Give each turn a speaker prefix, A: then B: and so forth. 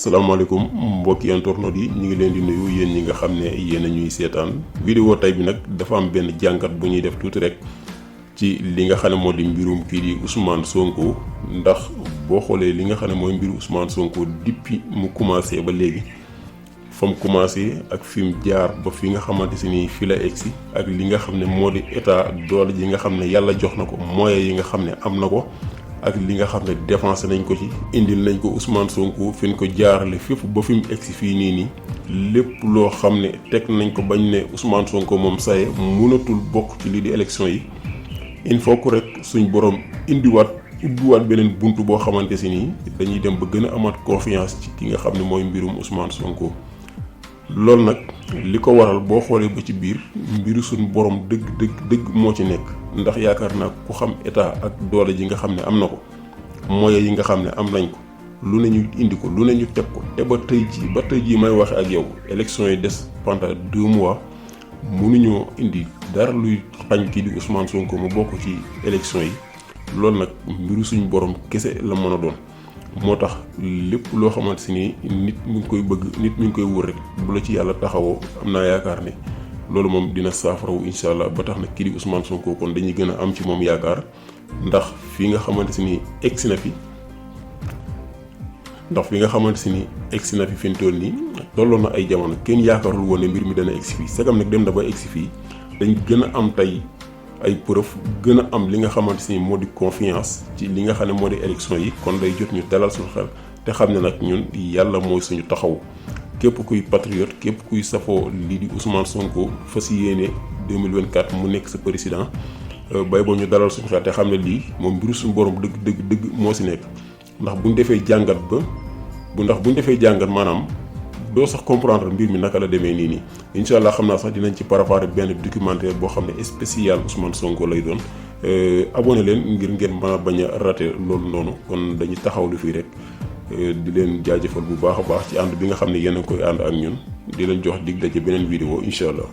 A: salaamaaleykum mbokki internautes yi ñu ngi leen di nuyu yéen ñi nga xam ne yéen a ñuy seetaan vidéo tey bi nag dafa am benn jàngat bu ñuy def tuuti rek ci li nga xam ne moo di mbirum kii di Ousmane Sonko ndax boo xoolee li nga xam ne mooy mbiru Ousmane Sonko depuis mu commencé ba léegi fa mu commencé ak fi mu jaar ba fi nga xamante si ni fi la egsi ak li nga xam ne moo di état doole ji nga xam ne yàlla jox na ko moyens yi nga xam ne am na ko ak li nga xam ne dépensé nañ ko ci indil nañ ko Ousmane Sonko fi ñu ko jaarale fépp ba fi mu egsi fii nii lépp loo xam ne teg nañ ko bañ ne Ousmane Sonko moom saye mënatul bokk ci lii di élection yi il faut que rek suñ borom ubbiwaat beneen buntu boo xamante si nii dañuy dem ba gën a amaat confiance ci ki nga xam ne mooy mbirum Ousmane Sonko. loolu nag li ko waral boo xoolee ba ci biir mbiru suñ borom dëgg moo ci nekk ndax yaakaar naa ku xam état ak doole ji nga xam ne am na ko moyens yi nga xam ne am nañ ko lu ne ñu indi ko lu ne ñu teg ko te ba tey jii may waxe ak yow élection yi des pendant 2 mois mënuñoo indi dara luy xañ kii di Ousmane Sonko mu bokk ci élection yi loolu nag mbiru suñ borom kese la mën a doon. moo tax lépp loo xamante si ni nit mu ngi koy bëgg nit mi ngi koy wër rek bu la ci yàlla taxawoo am naa yaakaar ne loolu moom dina saafarawu incha allah ba tax na kii di Ousmane Sonko kon dañuy gën a am ci moom yaakaar ndax fi nga xamante si ni egsi na fi fi mu toll nii tolloon na ay jamono kenn yaakaarul woon ne mbir mi dana egsi fii segam nag dem na ba egsi fii dañ gën a am tey ay preuve gën a am li nga xamante ni moo di confiance ci li nga xam ne moo di élection yi kon day jot ñu dalal suñu xel te xam ne nag ñun yàlla mooy suñu taxaw képp kuy patriote képp kuy safoo lii di Ousmane Sonko fas yéene 2024 mu nekk sa président bay boo ñu dalal suñu xel te xam ne lii moom mbiru suñu borom dëgg moo si nekk ndax buñ defee jàngat maanaam doo sax comprendre mbir mi naka la demee nii incha allah xam naa sax dinañ ci préparer benn documentaire boo xam ne spécial Ousmane Sonko lay doon abonné leen ngir ngeen mën a bañ a raté loolu noonu kon dañuy taxaw lu fii rek di leen jaajëfal bu baax a baax ci ànd bi nga xam ne yéen a koy ànd ak ñun di leen jox dig daje beneen vidéo incha allah.